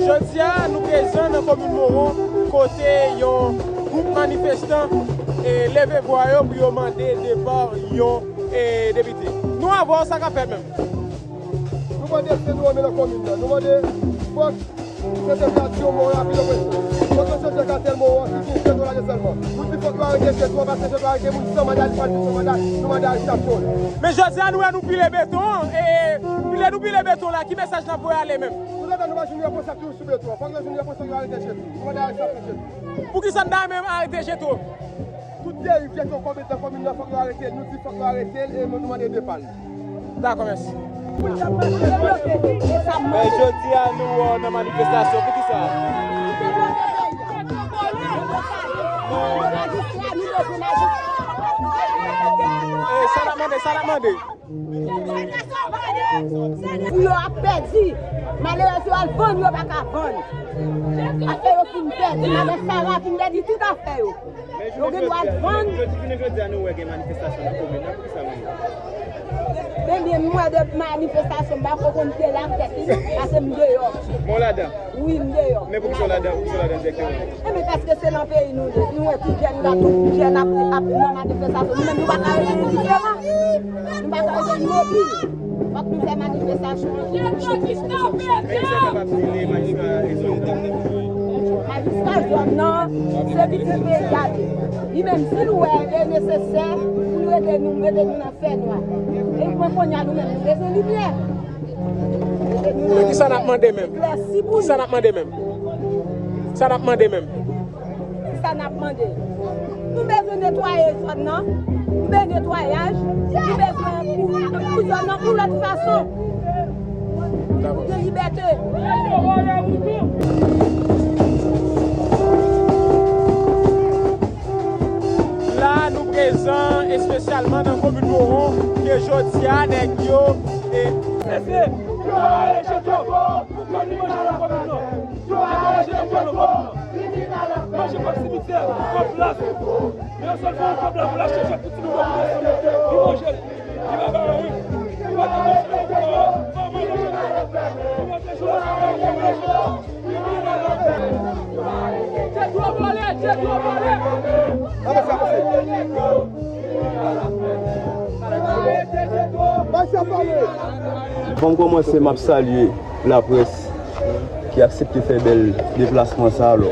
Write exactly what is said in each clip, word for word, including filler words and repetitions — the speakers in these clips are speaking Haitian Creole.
Jodi a, nou prezan nan komin Mawon, kote yon gwoup manifestan, e, leve vwa yo pou yo mande depa yon, e, depite. Nou avè w, sa k ap fèt menm? Nou mande se nou renmen nan komin nan. Nou mande fòk Sete Pya di yon mo rapid opresyon. Fòk yo chanje katèl Mawon an ki gen Jetro la sèlman. Nou di fòk yo arete Jetro, paske Jetro arete moun san manda, li pral di san manda, nou mande arestasyon l. Men jodi a, nou wè nou pile beton an, e, e, pile nou pile beton la, ki mesaj n ap voye ale menm? Touletan nou pa jwenn repons ap toujou sou beton an. Fòk yo jwenn repons, fòk yo arete Jetro. Nou mande arestasyon Jetro. Poukisa n ta renmen arete Jetro? Tout deriv Jetro komèt nan komin nan, fòk yo arete l. Nou di fòk yo arete l e nou mande depa l. Dakò, mèsi. Men jodi a nou wè w nan manifestasyon, poukisa? E, sa n ap mande, sa n ap mande? Pou yo ap pèdi. Malerèz yo al vann, yo pa ka vann. Afè yo fin pèdi. Madan Sara fin pèdi tout afè yo. Yo gen dwa al vann. Jodi, jounen jodi a, nou wè gen manifestasyon nan komin nan. Poukisa menm? Ebyen, m wè de manifestasyon, m pa ko konn te la tèt li, paske m deyò. Men w ladan? Wi, m deyò. Men poukisa w ladan, poukisa w ladan dirèkteman? Ebyen, paske se nan peyi nou ye. Nou wè tout jèn la, tout jèn ap, ap nan manifestasyon. Nou menm, nou pa ka rete endifèran. Nou pa ka rete imobil. Fòk nou fè manifestasyon an. Men ki sa k ap ap di le majistra e zòn nan? Majistra zòn nan, se pitit peyi a li. Li menm, si l wè e nesesè pou l rete nou, mete nou nan fènwa. E mwen kounye a nou menm, nou bezwen limyè. Men ki sa n ap mande menm? Eklèsi pou nou. Ki sa n ap mande menm? Sa n ap mande menm? Sa n ap mande? Nou bezwen netwaye zòn nan. Nou bezwen netwayaj. Nou bezwen pou, pou zòn nan yon lòt fason. Pou gen libète. La, nou prezan espesyalman nan komin Mawon, ke jodi a, nèg yo, e, Mesye, yo pa ale chèche pou kòb li manje nan komin nan. Yo pa ale chèche pou kòb nan komin nan. Manje kòb simityè, kòb plas. Men yo sot fè yon kòb la pou l achte chèche pou ti moun nan pou li manje. Li pa bay anyen. Li pa t konsidere pou manman l manje. Li pa t jwe ansanm avèk manman l. Avan m kòmanse, m ap salye laprès ki aksepte fè bèl deplasman sa a, alò,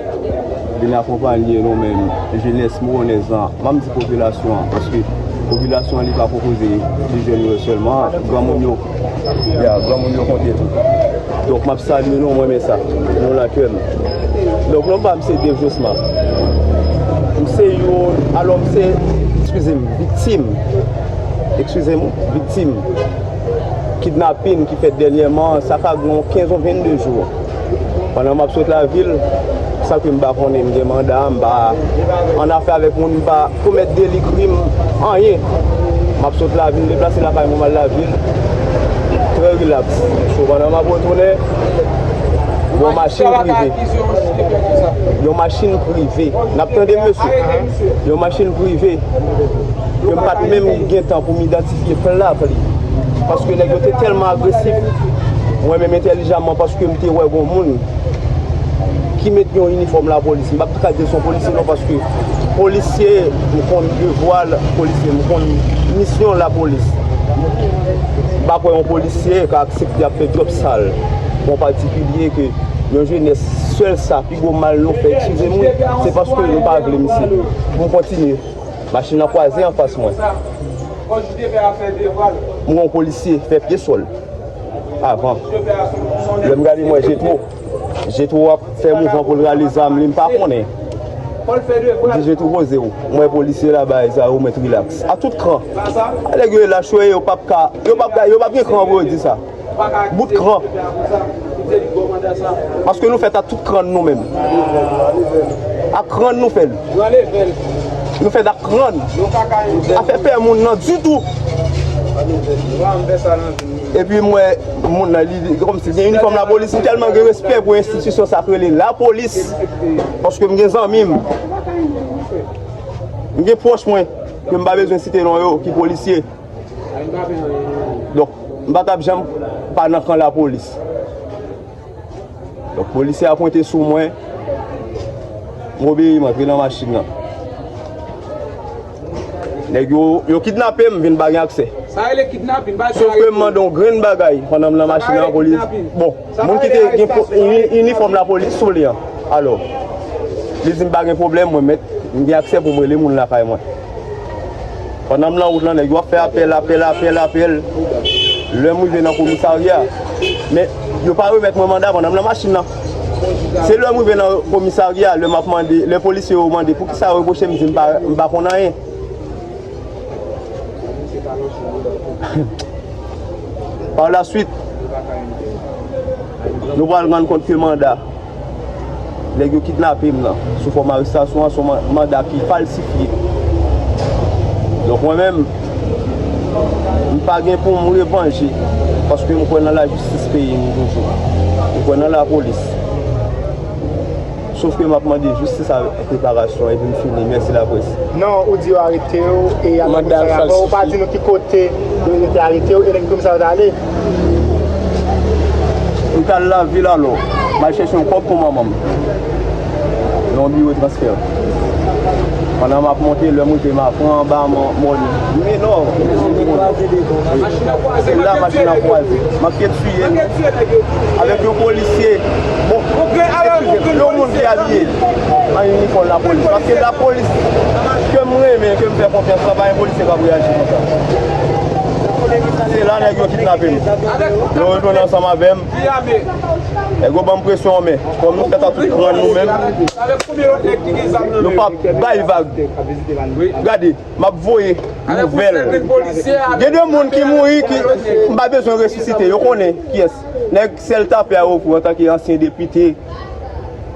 vin akonpanye nou menm, jenès mawonèz lan. M ap di popilasyon an, paske popilasyon an, li pa konpoze de jèn yo sèlman, granmoun yo, ya, granmoun yo konte tou. Donk, m ap salye nou, mwen renmen sa, nou nan kè m. Donk, non pa m se Dave Josma. M se youn, alò, m se, eskize m, viktim. Eskize m, viktim kidnapin ki fèt dènyèman, sa ka gen yon kenz ou vennde jou. Pandan m ap sot lavil, san ke m pa konnen, m gen manda, m pa annafè avèk moun, m pa komèt deli, krim, anyen. M ap sot lavil, m deplase lakay mwen, m al lavil, trè rilaks. So, pandan m ap retounen, yon machin prive. Yon machin prive. N ap tande m, mesye. Yon machin prive. Ke m pa t menm gen tan pou m idantifye plak li. Paske nèg yo te tèlman agresif. Mwen menm entèlijaman, paske m te wè gon moun ki met yon inifòm lapolis. M p ap ka di l se yon polisye non, paske polisye, m konn devwa l, polisye, m konn misyon lapolis. M pa kwè yon polisye ka aksepte ap fè djòb sal pou yon patikilye, ke yon jenès, sèl sa, pi gwo mal nou fè, eskize m wi, se paske nou pa vle misye. Pou m kontinye. Machin nan kwaze anfas mwen. M wè yon polisye fè pye sòl avan. Lè m gade, m wè Jetro. Jetro ap fè mouvman pou l rale zam li, m pa konnen. M di, "Jetro, poze w." M wè polisye la bay sa yo, mèt rilaks. A tout kran. Nèg yo lach, yo p ap ka, yo p ap ka, yo p ap gen kran pou yo di sa. Bout kran. Paske nou fèt ak tout kran nou menm. Ak kran nou fè l. Nou fèt ak kran. Pa fè pè moun nan ditou. Epi m wè moun nan, li, li kòmsi gen inifòm lapolis, m tèlman gen respè pou enstitisyon sa k rele lapolis. Paske m gen zanmi m. M gen pwòch mwen, ke m pa bezwen site non yo, ki polisye. Donk, m pa t ap janm pa nan kan lapolis. Donk, polisye a pwente sou mwen, m obeyi, m antre nan machin nan. Nèg yo, yo kidnape m, vin pa gen aksè. Sa rele kidnapin, pa di arete. Sof ke m mande yon grenn bagay pandan m nan machin nan, polis. Bon, moun ki te gen inifòm lapolis sou li an. Alò, li di m pa gen pwoblèm, mwen mèt, m gen aksè pou m rele moun lakay mwen. Pandan m nan wout lan, nèg yo ap fè apèl, apèl, apèl, apèl. Lè m rive nan komisarya, men yo pa remèt mwen manda pandan m nan machin nan. Se lè m rive nan komisarya, lè m ap mande, lè polisye yo mande poukisa yo repwoche m, di m pa, m pa konn anyen. Par la suite, nou pral rann kont ke manda nèg yo kidnape m nan sou fòm arestasyon an, se yon man- manda ki falsifye. Donk, mwen menm, m pa gen pou m revanje, paske m kwè nan lajistis peyi m toujou. M kwè nan lapolis. Sof ke m ap mande jistis avèk reparasyon epi m fini. Mèsi laprès. Non, ou di yo arete w e y al nan komisarya. Bon, ou pa di nou ki kote yo te arete w e nan ki komisarya w te ale. M t al lavil alò. M al chèche yon kòb pou manman m nan yon biwo transfè. Pandan m ap monte, lè m rive, m ap pran anba mòn. Men non, se la machin nan kwaze. Manke tiye avèk yon polisye. Bon, eskize m, yon moun ki abiye an inifòm lapolis. Paske lapolis ke m renmen, ke m fè konfyans, la pa gen polisye k ap reyaji konsa. Se la nèg yo kidnape m. Yo retounen ansanm avè m. Nèg yo ban m presyon, men kòm nou fèt a tout pran nou menm, nou p ap bay vag. Gade, m ap voye nouvèl. Gen de moun ki mouri, ki m pa bezwen resisite. Yo konnen kiyès. Nèg sèl tape a yo pou antanke ansyen depite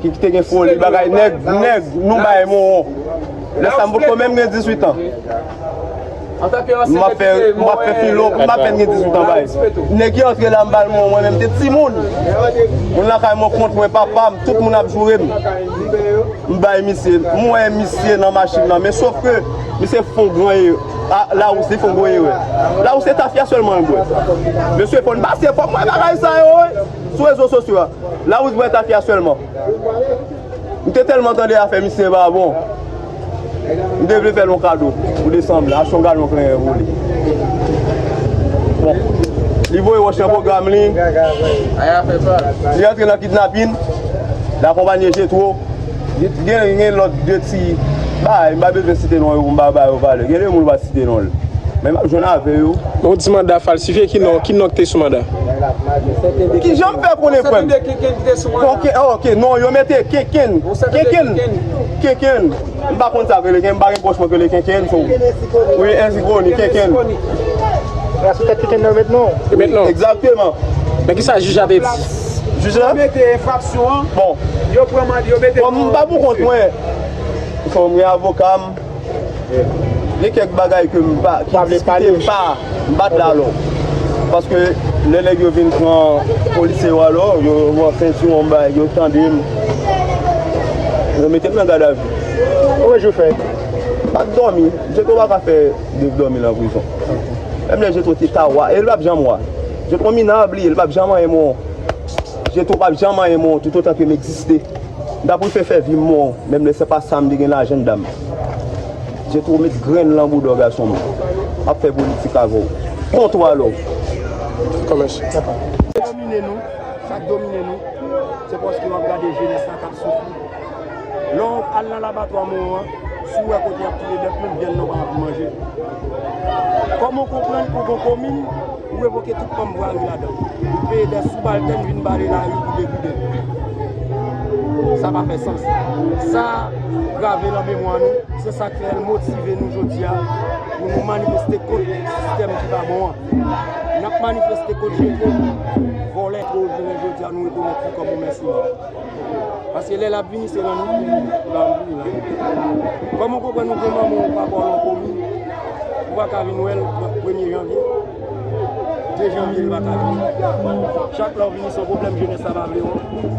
ki, ki te gen foli bagay. Nèg, nèg, nou bay mowon. Lè sa m potko menm gen dizuit an. M ap fè, m ap fè filo, m ap fè gen dizuit an bay. Nèg ki antre la, m ba l mowon, mwen menm te timoun. Moun lakay mwen kont mwen, papa m, tout moun ap joure m. M bay misye, m wè misye nan machin nan, men sof ke misye fon gran erè. A, Lawous, li fon gwo erè. Lawous se tafya sèlman l bwè. Mesye, fò n pase, fò m wè bagay sa yo, wi. Sou rezo sosyo a. Lawous bwè tafya sèlman. M te tèlman tande afè misye pa bon. M te vle fè l yon kado pou desanm la, achte yon galon plen pou li. Bon, li voye wòch nan pwogram li. Li antre nan kidnapin. Li akonpanye Jetwo. Gen, gen lòt de ti bagay, m pa bezwen site non yo pou m pa ba yo valè. Gen de moun ou pa site non l. Men m ap jwenn avè yo. Ou di manda falsifye, ki non, ki non ki te sou manda? Kijan m fè konnen, frè m? Ok, ok, non, yo mete Kenken. Kenken. Kenken. M pa konn sa k rele Kenken, m pa gen pwòch mwen k rele Kenken, so. Wi, ensikoni, Kenken. Sou tèt Kenken nan yo met non. Yo met non. Egzakteman. Men kisa jij la te di? Jij la? Yo mete enfraksyon an. Bon. Yo pran manda, yo mete non. Bon, m pa pou kont mwen. Fò m gen avoka m. Gen kèk bagay ke m pa, ki diskite m pa, m pa t la alò. Paske lè nèg yo vin pran polisye yo alò, yo, yo pran sentiwon m, bagay, yo tande m. Yo mete m nan gadavi. Konbyen jou fè? M pa t dòmi. Jetwo pa ka fè dev dòmi nan prizon. Menm lè Jetwo te ta wa, e l p ap janm wa. Jetwo minab li, e l p ap janm anyen mwen. Jetwo p ap janm anyen mwen toutotan ke m egziste. M ta prefere fè vi m mò, menm lè se pa sa m te gen lajan dam. Jetwo met grenn lan boudò gason m. M ap fè politik avè w. Kont ou alò. Kòmès. Domine nou, sa k domine nou, se paske w ap gade jenès la k ap soufri. Lè w al nan labatwa Mawon an, si w wè kote y ap touye bèf, menm vyann nan w pa anvi manje. Kòman w konprann pou gon komin, ou revoke tout manm vwari ladan l. Ou peye dè sibaltèn vin bale lari pou degoude l. Sa pa fè sans. Sa grave nan memwa nou. Se sa k fè l motive nou jodi a pou nou manifeste kont sistèm ki pa bon an. N ap manifeste kont Jetwo, vòlè. Pou jounen jodi a, nou rekonèt li kòm yon mèsenè. Paske lè l ap vini, se nan nou pou l ap vini la. Kòman w konprann ou gen manman w pa ba w nan komin, ou pa ka vin wè l premye janvye, de janvye, l pa ka vini. Chak lè w vini, se yon pwoblèm jenès la pa vle wè w.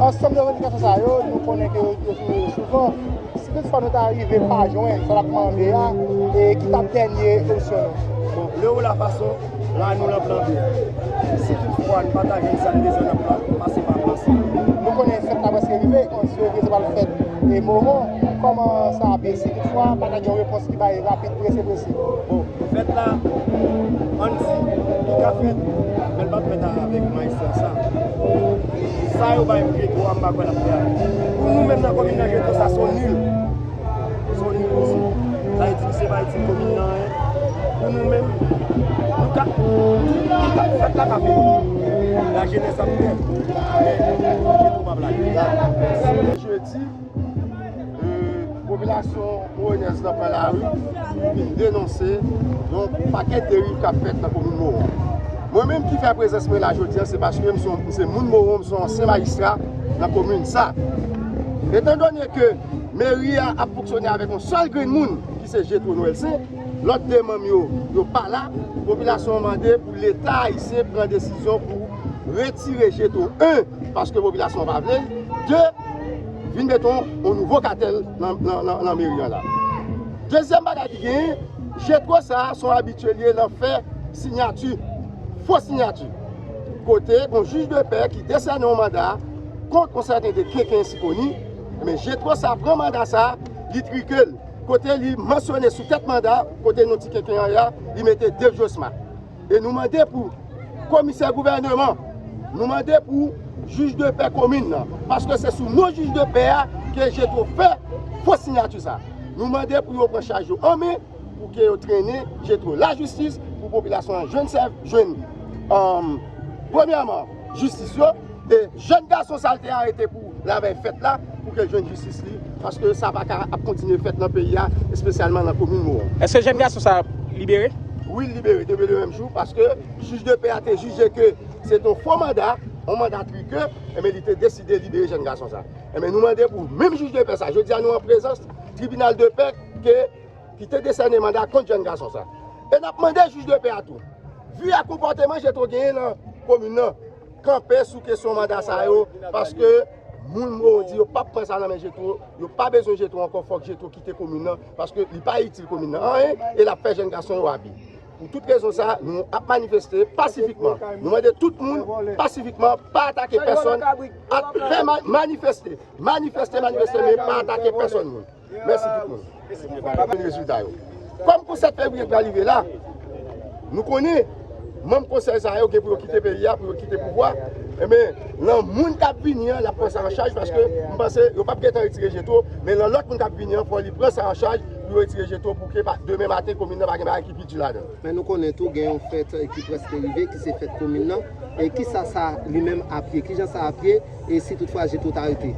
Ansanm de revandikasyon sa yo, nou konnen ke yo, yo sou, souvan, si toutfwa nou ta rive pa jwenn sa n ap mande a, e ki t ap dènye opsyon nou? Bon, le ou la fason, la nou nan plan B. Si toutfwa n pa ta jwenn sa n bezwen nan plan, pase pa plan C. Nou konnen se Onz fevriye, sa pral fèt e Mowon. Kòman sa ap ye si toutfwa pa ta gen yon repons ki bay rapid, prese, prese? Bon, fèt la, ann di, li ka fèt, men l p ap fèt avèk majistra sa. Sa yo bay pou Jetro a, m pa kwè l ap fè avèk. Pou nou menm nan komin nan, Jetro sa se yon nil. Se yon nil osi. Sa vle di, misye pa itil komin nan anyen. Pou nou menm, nou ka, nou ka, fèt la ka fini. Lajenès ap fè. Men, Jetro p ap lage. Jedi, e, popilasyon mowonèz nan pran lari pou vin denonse yon pakèt deriv k ap fèt nan komin Mowon. Mwen menm ki fè prezans mwen la jodi a, se paske m se yon, m se moun Mowon, m se yon ansyen majistra nan komin sa. Etandone ke meri a ap fonksyone avèk yon sèl grenn moun, ki se Jetro Noëlsaint, lòt de manm yo, yo pa la, popilasyon an mande pou Leta ayisyen pran desizyon pou retire Jetro, en, paske popilasyon an pa vle l, de, vin mete yon, yon nouvo katèl nan, nan, nan, nan meri an la. Dezyèm bagay ki genyen, Jetro sa a se yon abitye li ye nan fè siyati, fo siyati. Kote gon jij de pè ki desène yon manda kont yon sèten de Kenken Siponi, men Jetro sa a pran manda sa a, li trike l. Kote li mansyone sou tèt manda, kote non ti Kenken an ye a, li mete Dave Josma. E nou mande pou komisè gouvèneman, nou mande pou jij de pè komin nan, paske se sou non jij de pè a ke Jetro fè fo siyati sa. Nou mande pou yo pran chaj yo an men, pou ke yo trennen Jetro lajistis, pou popilasyon an jwenn sèv, jwenn, um, premyèman, jistis yo, e jèn gason sa l te arete pou lavèy fèt la, pou ke l jwenn jistis li, paske sa pa ka ap kontinye fèt nan peyi a, espesyalman nan komin Mowon. Èske jèn gason sa ap libere? Wi, l libere depi le menm jou, paske jij de pè a te jije ke se te yon fo manda, yon manda trike, enben li te deside libere jèn gason sa. Enben nou mande pou menm jij de pè sa, jodi a nou an prezans tribinal de pè ke, ki te desène manda kont jèn gason sa. E n ap mande jij de pè a tou, vi a konpòteman Jetro genyen nan komin nan, kanpe sou kesyon manda sa yo, paske moun Mowon di yo p ap pran sa nan men Jetro, yo pa bezwen Jetro ankò, fòk Jetro kite komin nan, paske li pa itil komin nan anyen, e l ap fè jèn gason yo abi. Pou tout rezon sa, nou ap manifeste pasifikman. Nou mande tout moun pasifikman, pa atake pèsòn, ap fè ma-, manifeste, manifeste, manifeste, men pa atake pèsòn moun. Mèsi tout moun. N ap tann rezilta yo. Kòm pou sèt fevriye k pral rive la, nou konnen manm konsèy sa yo gen pou yo kite peyi a, pou yo kite pouvwa. Enben, nan moun k ap vini an, l ap pran sa an chaj, paske m panse yo p ap gentan retire Jetro, men nan lòt moun k ap vini an, fò li pran sa an chaj pou yo retire Jetro, pou ke pa, demen maten, komin nan pa gen bagay ki pi di ladan l. Men nou konnen tou gen yon fèt, e, ki prèske rive, ki se fèt komin nan. E kisa sa li menm ap ye? Kijan sa ap ye? E si toutfwa Jetro ta rete?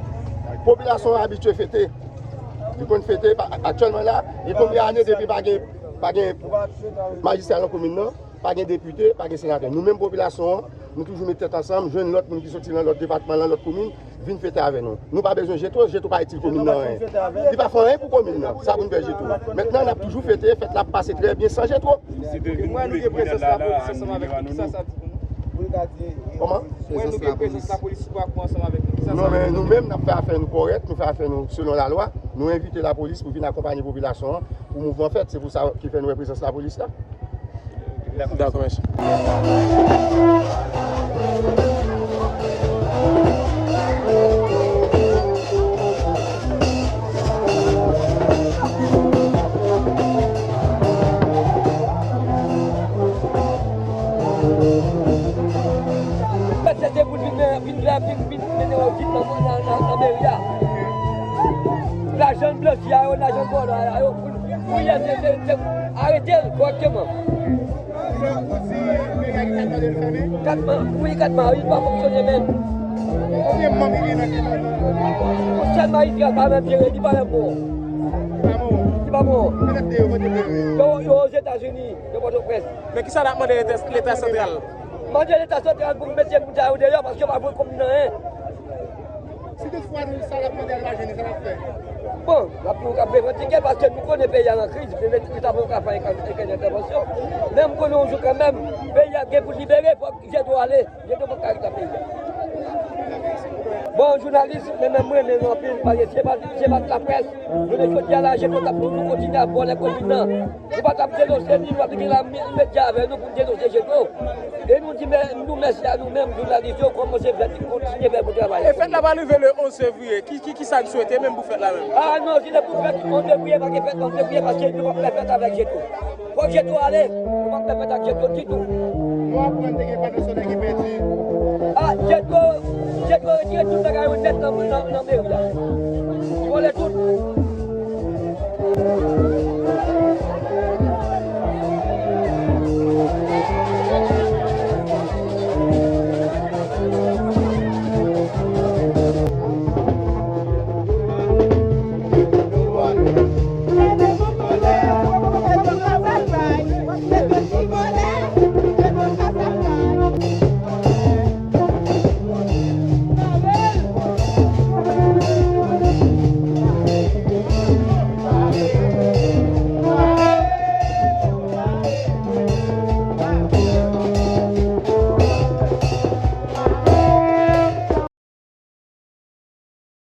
Popilasyon an abitye fete. Li konn fete, pa, aktyèlman la, gen konbyen ane depi pa gen, pa gen majistra nan komin nan, pa gen depite, pa gen senatè. Nou menm popilasyon an, nou toujou met tèt ansanm, jwenn lòt moun ki soti nan lòt depatman, nan lòt komin, vin fete avè nou. Nou pa bezwen Jetro, Jetro pa itil komin nan anyen. Li pa fè anyen pou komin nan. Sa pou n fè Jetro? Mentnan, n ap toujou fete, fèt la ap pase trè byen san Jetro. Mwen nou gen prezans lapolis ansanm avèk nou, kisa sa di pou nou? Kòman? Mwen nou gen prezans lapolis sou pakou ansanm avèk nou, kisa sa di pou nou? Non, men nou menm, n ap fè afè nou kòrèk, nou fè afè nou selon lalwa. Nou envite lapolis pou vin akonpaye popilasyon an pou mouvman fèt. Se pou sa ki fè nou wè prezans lapolis la. Dakò, mèsi. Mèt se depoul vin, vin, vin, vin mennen yo vin nan, nan, nan, nan meri a. Lajan blanchi a yo, lajan vòlò a yo, pou, pou yè se, se, se, arete l kòrèkteman. Ou di brigad kat mande l fèmen? Kat man, wi, kat man, li pa fonksyone menm. Konbyen manm ki gen nan kat la? Yon sèl majistra pa menm jere, li pa menm bon. Li pa bon. Li pa bon. Kote de yo, kote de yo? Yo, yo Ozetazini, yo Pòtoprens. Men kisa n ap mande Leta, Leta santral? Mande Leta santral pou mete moun sa yo deyò, paske yo pa voye komin nan anyen. Si toutfwa nou sa n ap mande a l pa jwenn li, sa n ap fè? Bon, n ap toujou ka revandike paske nou konnen peyi a nan kriz, men nou ta poko ka fè okenn entèvansyon. Men m konnen yon jou kanmenm, peyi a gen pou libere, fòk Jetro ale, Jetro poko ka rete nan peyi a. Bon, jounalis, men menm mwen renmen nou anpil, paske se pa, se pa laprès. Jounen jodi a la, Jetro t ap toujou kontinye ap vòlè komin nan. Nou pa t ap denonse li, nou pa t gen la me- medya avè nou pou n denonse Jetro. E nou di men, nou mèsi a nou menm, jounalis yo, kòman se fèt, kontinye fè bon travay. E fèt la pral rive le onz fevriye. Ki, ki, ki sa n swete menm pou fèt la menm? Ah non, si se pou fèt onz fevriye, pa gen fèt onz fevriye, paske nou p ap fè fèt avèk Jetro. Fòk Jetro ale, nou p ap fè fèt ak Jetro ditou. Nou aprann te gen panneau solaire ki pèdi. Ah, Jetro, Jetro retire tout bagay yo nèt nan, nan, nan meri a. Vòlè tout.